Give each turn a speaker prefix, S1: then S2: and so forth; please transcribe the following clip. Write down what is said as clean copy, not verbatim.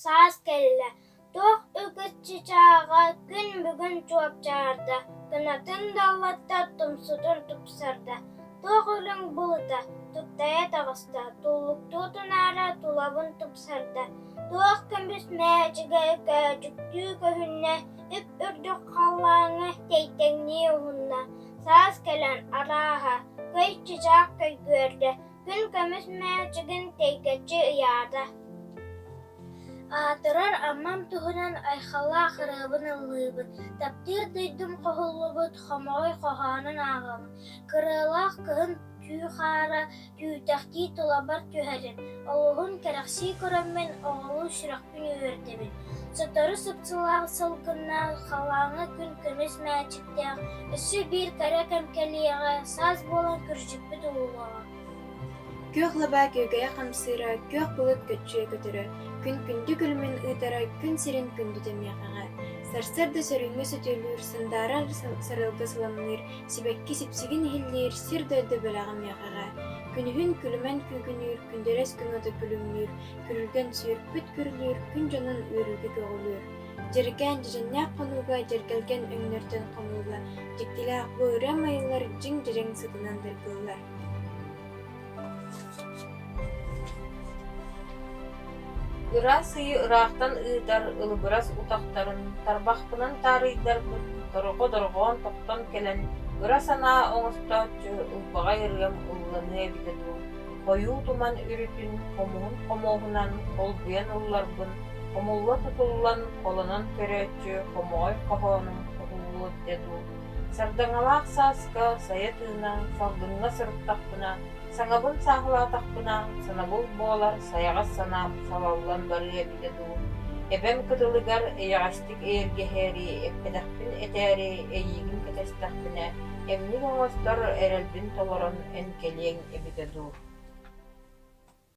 S1: Саас кэллэ, туох үгүс чычааҕа күн бүгүн чуопчаарда, кынатын даллатта, тумсутун тупсарда, туох үрүҥ былыта туттайа таҕыста, туллуктуу тунаара тулабын тупсарда, туох көмүс мээчигэ көөчүктүү көһүннэ, үп-үрдүк халлааҥҥа тэйтэҥнии уһунна, саас кэлэн, арааһа, көй чычаах көйгүөрдэ, күн көмүс мээчигин тэйгэччи ыйаата. Аатырар Аммам туһунан айхаллаах ырыабын ыллыыбын, таптыыр дойдум хоһуллубут хомоҕой хоһоонун ааҕабын, кырыалаах кыһын түү хаара түүтэхтии тулабар түһэрин, олуһун кэрэхсии көрөммүн оҕолуу сүрэхпин үөрдэбин. Сотору сыпсылаах салгыннаах, халааҥҥа күн көмүс мээчиктээх, өссө биир кэрэ кэм кэлиэҕэ, саас буолан күрдьүкпүт ууллуоҕа.
S2: Күөх лабаа күөгэйэ хамсыыра, күөх былыт көччүйэ көтөрө, күн күндү күлүмүн ыытара, күн сирин күндүтэ миэхэҕэ. Сарсыарда сөрүүҥҥэ сөтүөлүүр, сандаарар сарыалга сыламныыр, сибэкки сипсигин иһиллиир, сир-дойду бэлэҕэ миэхэҕэ. Күнүһүн күлүмэн күүгүнүүр, күндэлэс күн уота күлүмнүүр, күрүлгэн сүүрпүт күрүлүүр, күн дьонун үөрүүгэ көҕүлүүр. Дьэрэкээн дьэдьэннээх хонууга, дьэргэлгэн өҥнөртөн хомууга, дьиктилээх бу ырыам айыллар дьиҥ дьэдьэҥ сытынан дыргыллар.
S3: Ыраас ыйы ыраахтан ыытар ылыгырас утахтарын тарбахпынан таарыйдарбын, торҕо дорҕоон тохтон кэлэн, ыра санаа оҥостооччу ылбаҕай ырыам ылланыа эбитэ дуу, хойуу туман үрүтүн хомуһун хомуоһунан холбуйан ылларбын, хомулла тутуллан холонон көрөөччү хомоҕой хоһоонум хоһуллуо эбитэ дуу, Сардаҥалаах сааска сайа тыына салгыҥҥа сырыттахпына, саҥабын сааһылаатахпына, санабыл буолар сайаҕас санаам салаллан барыа эбитэ дуу, эбэм кытылыгар эйэҕэстик эйэргэһээри, эппэтэхпин этээри эйиигин кэтэстэхпинэ, эмньик оҥостор эрэлбин толорон эн кэлиэҥ эбитэ дуу.